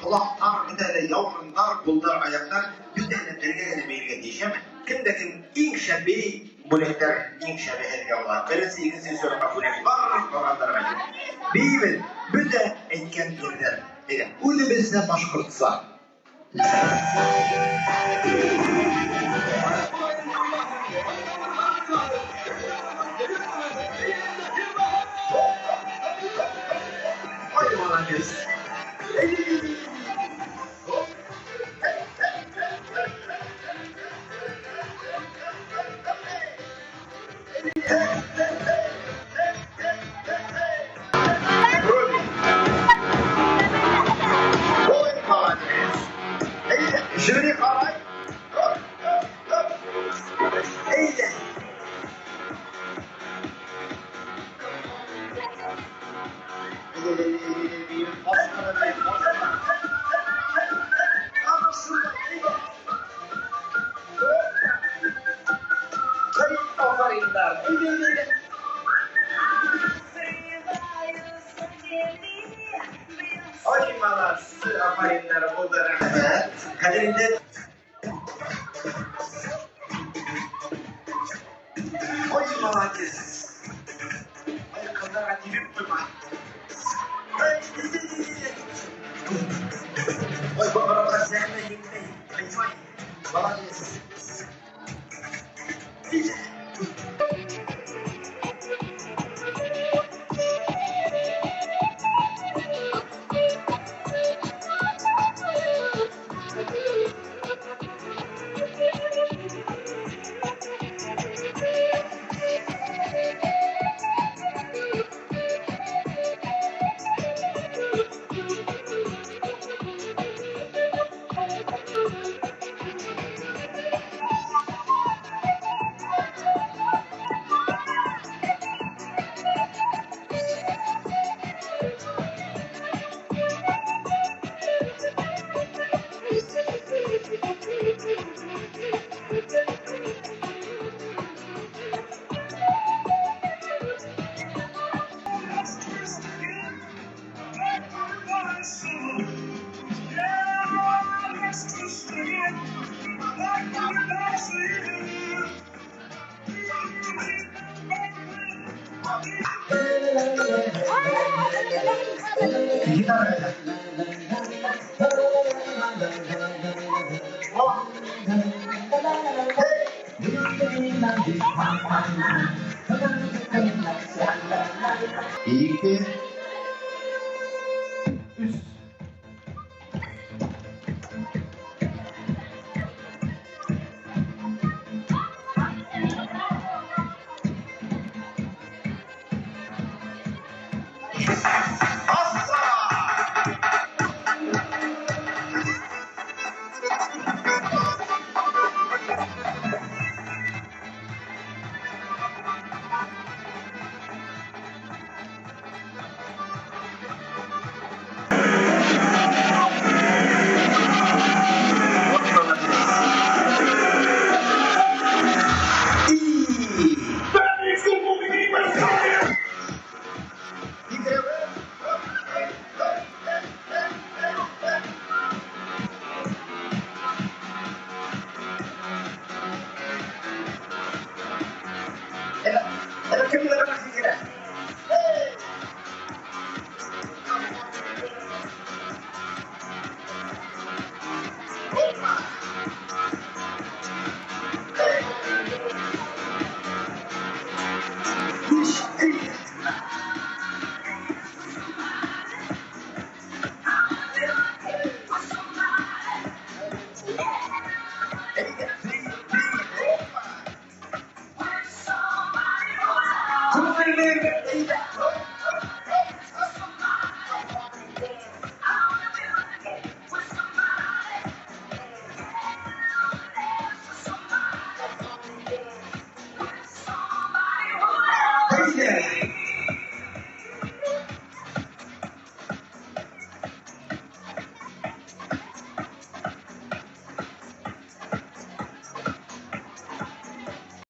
Ҡолаҡтар, бөтәһе лә яурындар, ҡулдар, аяҡтар, бөтәһе лә бергә генә бейергә тейеш, әме? Кем дә кем иң шәп бейей, бүләктәр иң шәбе һеҙгә була. Беренсе, икенсе, өсөнсө урынға бүләк бар, ҡалғандарға юҡ. Бейейбеҙ, бөтә әйткән ерҙән. Әйҙә, үҙебеҙсә башҡортса. Ой, молодец. Ой, молодец. Жюри ҡарай. Әйҙә. Ой, молодцы, афариндар, булды, рәхмәт. Хәҙер инде Ой, молодец. Ой, ҡыҙҙарға тибеп ҡуйма. Ой, Ой, бабырға сәхнә етмәй. Ой, молодец. Гитара. О! Ике, өс. Асса! Вот молодец. И Һикерәбеҙ. Это, это кем менән һикерә? Эй! Опа! Эй! Биш, эй! Әйҙә, бей, бей, опа! Күңелле, әйҙә!